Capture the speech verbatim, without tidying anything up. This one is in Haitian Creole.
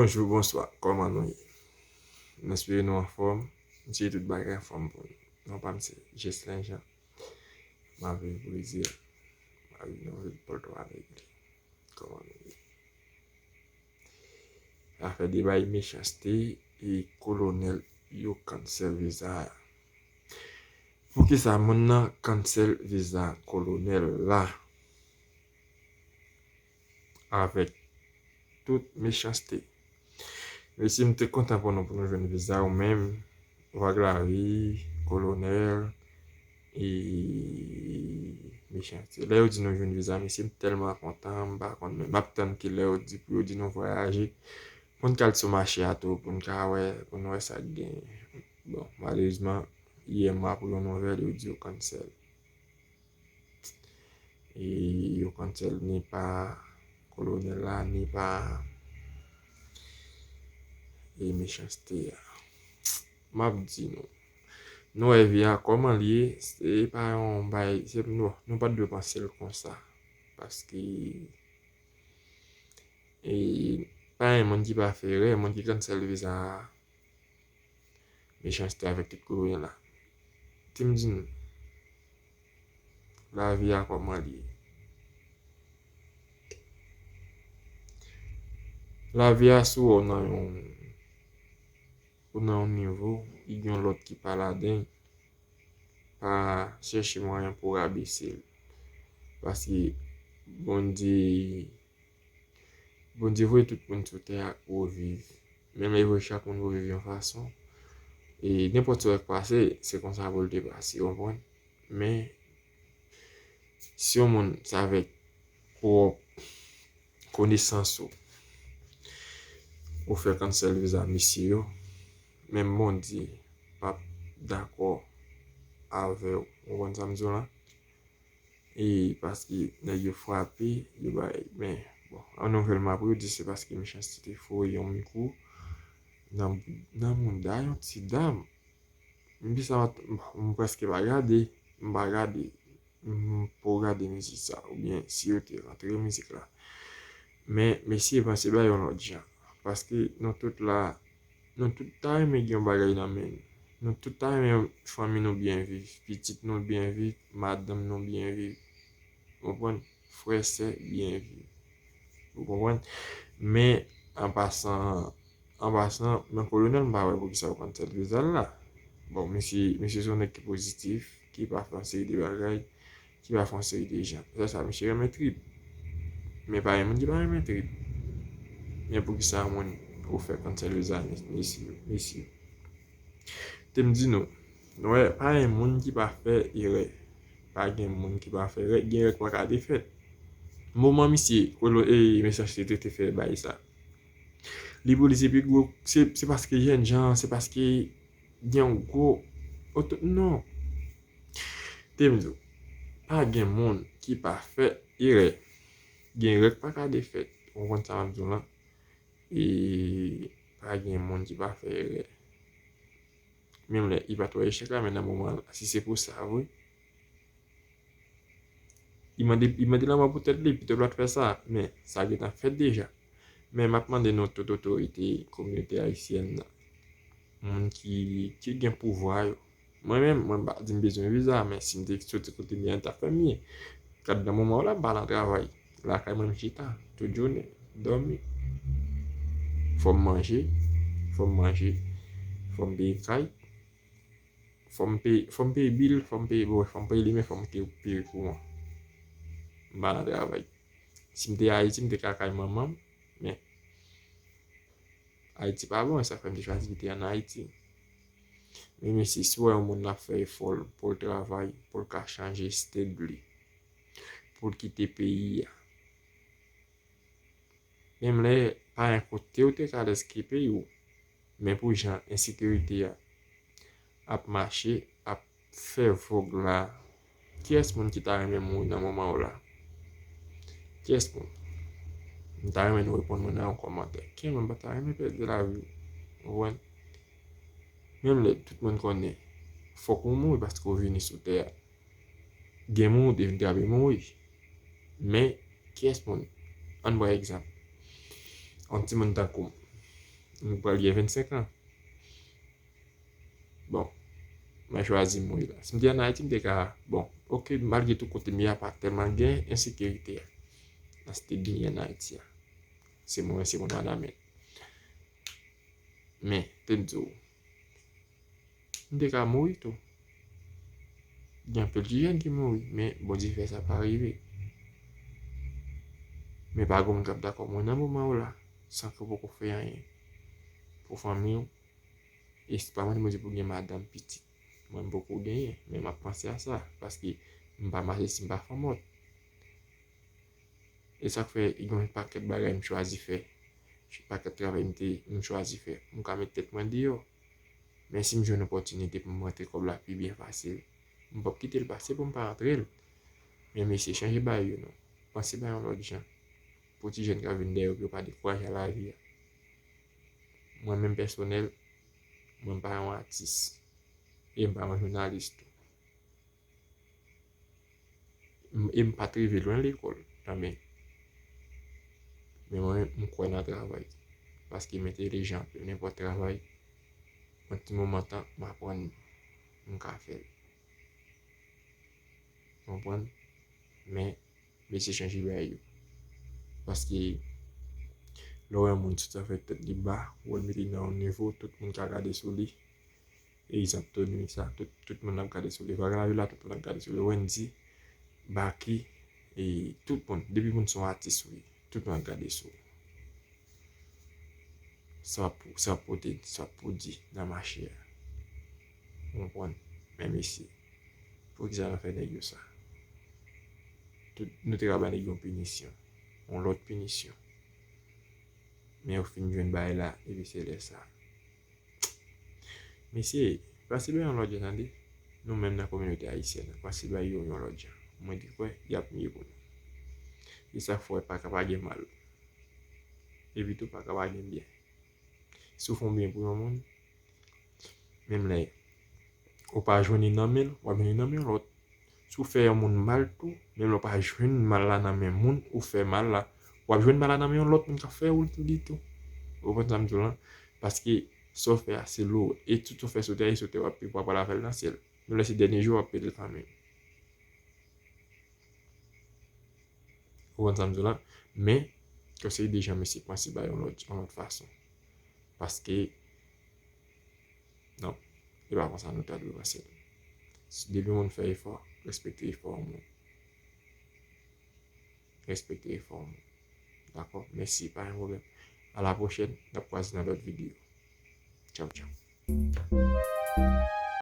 Bonjou, bonswa, kòman nou ye? M espere nou anfòm. M swete tout bagay anfòm pou nou. Non pa m se Jeslen Jean. M ap viv Brezil. M ap viv nan vil Porto Alegre. Kòman nou ye? Afè de bay mechanste e kolonèl yo cancel viza a. Poukisa moun nan cancel viza kolonèl la? Avèk tout mechanste. Mesye, m te kontan pou nou, pou nou jwenn viza ou menm, Vag Lavi, Kolonèl, e mechanste. Lè yo di nou jwenn viza, mesye, m tèlman kontan, m pa konn menm. M ap tann ki lè yo di pou yo di nou vwayaje, pou n ka al sou mache a tou, pou n ka wè, pou n wè sa k gen. Bon, malerezman, yè m aprann yon nouvèl, yo di yo cancel. E yo cancel ni pa kolonèl la, ni pa e mechanste a. M ap di nou, nou wè vi a kòman l ye, se pa yon bay, se nou, nou pa t dwe panse l konsa. Paske e pa yon moun ki pa fè erè, moun ki cancel viza a, mechanste avèk tout kolonèl la. Ti m di nou, lavi a kòman li ye. Lavi a sou ou nan yon, ou nan yon nivo, li gen yon lòt ki pa ladan, pa chèche mwayen pou w rabese l. Paske Bondye Bondye voye tout moun sou tè a pou yo viv. Menm lè li voye chak moun pou viv yon fason. E nenpòt sa k pase, se konsa pou l te pase, w konprann? Men, si yon moun se avèk pwòp konesans ou, ou fè cancel viza misye yo, menm Bondye p ap dakò avè w. Ou konprann sa m di w la? E paske nèg yo frape, yo bay, men, bon, an nouvèl m apre, yo di se paske mechanste te foure yon mikwo nan, nan mouda yon ti dam. M di sa, m, m prèske pa gade, m pa gade, m po gade mizik sa, oubyen si yo te rantre mizik la. Men, mesye panse bay yon lòt jan. Paske nou tout la, nou tout ta renmen gen yon bagay nan men nou. Nou tout ta renmen fanmi nou byen viv, pitit nou byen viv, madanm nou byen viv. Ou konprann? Frè, sè, byen viv. Ou konprann? Men, an pasan, an pasan, men kolonèl, m pa wè poukisa yo konn sèl viza l la. Bon, misye, misye se yon nèg ki pozitif, ki pa fè yon seri de bagay, ki pa fè yon seri de jan. Sa, sa, misye renmen trip. Men pa gen moun ki pa renmen trip. Men poukisa moun ou fè konn sèl viza, mesye, mesye? Te m di nou, nou wè, pa gen moun ki pa fè erè. Pa gen moun ki pa fè erè, gen erè k pa ka defèt. Moman misye, kolo, e, mesye te, te fè bay sa. Li pou li se pi gwo, se, se paske jènjan, se paske gen yon gwo oto, non. Te m di w, pa gen moun ki pa fè erè. Gen erè k pa ka defèt. Ou konprann sa m ap di w lan? E pa gen moun ki pa fè erè. Menm lè li pa t wè echèk la, men nan moman la, si se pou sa vre, li mande, li mande lanmò pou tèt li, pito l pa t fè sa, men sa gentan fèt deja. Men m ap mande nou tout otorite kominote ayisyèn nan, moun ki, ki gen pouvwa yo. Mwen menm, mwen pa di m bezwen viza, men si m te soti kote m ye a, t ap fè m byen. Gad nan moman w la, m pa nan travay. Lakay mwen m chita, tout jounen, dòmi. Fò m manje, fò m manje, fò m peye kay, fò m peye, fò m peye bil, fò m peye, bon, fò m peye limen, fò m peye, peye kouran. M pa nan travay. Si m te Ayiti, m te ka kay manman m, men Ayiti pa bon, e sa fè m te chwazi kite ann Ayiti. Men mesye, si w wè yon moun ap fè efò l pou l travay, pou l ka chanje state li, pou l kite peyi a. Menm lè pa gen kote w te ka alèz ki peyi w, men pou jan ensekirite a ap mache, ap fè vòg la, kiyès moun ki ta renmen mouri nan moman w la? Kiyès moun? M ta renmen nou reponn mwen nan yon kòmantè. Kiyès moun pa ta renmen pèdi lavi w? Ou konprann? Menm lè tout moun konnen fòk ou mouri paske w vini sou tè a. Gen moun ou te vin trape mouri. Men, kiyès moun? Ann pran egzanp. Yon timoun tankou m. M pral gen vennsenk an. Bon, mwen chwazi mouri la. Si m te ann Ayiti, m te ka, bon, oke, malgre tout kote m ye a pa tèlman gen ensekirite a. Nan site m ye ann Ayiti a. Se mwen, se mwen, madam. Men, te m di w, m te ka mouri tou. Gen anpil ti jèn ki mouri, men Bondye fè sa pa rive. Men pa gen moun k ap dakò mwen nan moman w la, san ke w poko fè anyen pou fanmi w. E se pa mande Bondye pou gen madanm, pitit. Mwen, m poko genyen, men m ap panse a sa, paske m pa mache si m pa fè mòt. E sa k fè, gen yon pakèt bagay m chwazi fè. Pakèt travay m te, m chwazi fè. M ka met tèt mwen deyò. Men si m jwenn opòtinite pou m rantre kòb la pi byen fasil, m p ap kite l pase pou m pa rantre l. Men mesye, chanje bagay yo non. Panse bagay yon lòt jan. Pou ti jèn k ap vin dèyè yo, pou yo pa dekouraje a lavi a. Mwen menm pèsonèl, mwen m pa yon atis. E m pa yon jounalis tou. M- E m pa t rive lwen lekòl, tanben. Men mwen, m kwè nan travay. Paske m entelijan anpil. Nenpòt travay, yon ti moman tan, m aprann, m ka fè l. Ou konprann? Men, mesye, chanje bagay yo. Paske, lè w wè yon moun sot ap fè tèt li ba, w wè l mete nan yon nivo, tout moun ka gade sou li. E egzanp, Tony sa, tout, tout moun ap gade sou li. Vagabon la, tout moun ap gade sou li. Wendy, Baky, e tout moun. Depi moun se yon atis, wi, tout moun ap gade sou ou. Sa w ap, sa w ap pote, sa w ap pwodui nan mache a. Ou konprann? Men mesye, poukisa nou fè nèg yo sa? Tout, nou te ka ba nèg yo yon pinisyon. Yon lòt pinisyon. Men yo fin jwenn bagay la, epi se lè sa. Mesye, pase bay yon lòt jan tande. Nou menm nan kominote ayisyèn nan, pase bay yo yon lòt jan. Mwen te kwè y ap miye pou nou. E sa k fè w wè pa ka pa gen mal. Epi tou pa ka pa gen byen. Si w fè yon byen pou yon moun, menm lè ou pa jwenn li nan men l, w ap jwenn li nan men yon lòt. Si w fè yon moun mal tou, menm lè w pa jwenn mal la nan men moun ou fè mal la, w ap jwenn mal la nan men yon lòt moun k ap fè w li tou. Ou konprann sa m di w lan? Paske sa w fè a se lou, e tout sa w fè sou tè a, e sou tè w ap, w ap pral avè l nan syèl. Menm lè se dènye jou w ap peye l kanmenm. Ou konprann sa m di w lan? Men, yon seri de jan mesye panse ba yon lòt, yon lòt fason. Paske, non, e pa konsa nou ta dwe panse. Depi yon moun fè efò, respekte efò yon moun. Respekte efò yon moun. Dakò? Mèsi, pa gen pwoblèm. A la pwochèn, n ap kwaze nan lòt videyo. Tchaw, tchaw.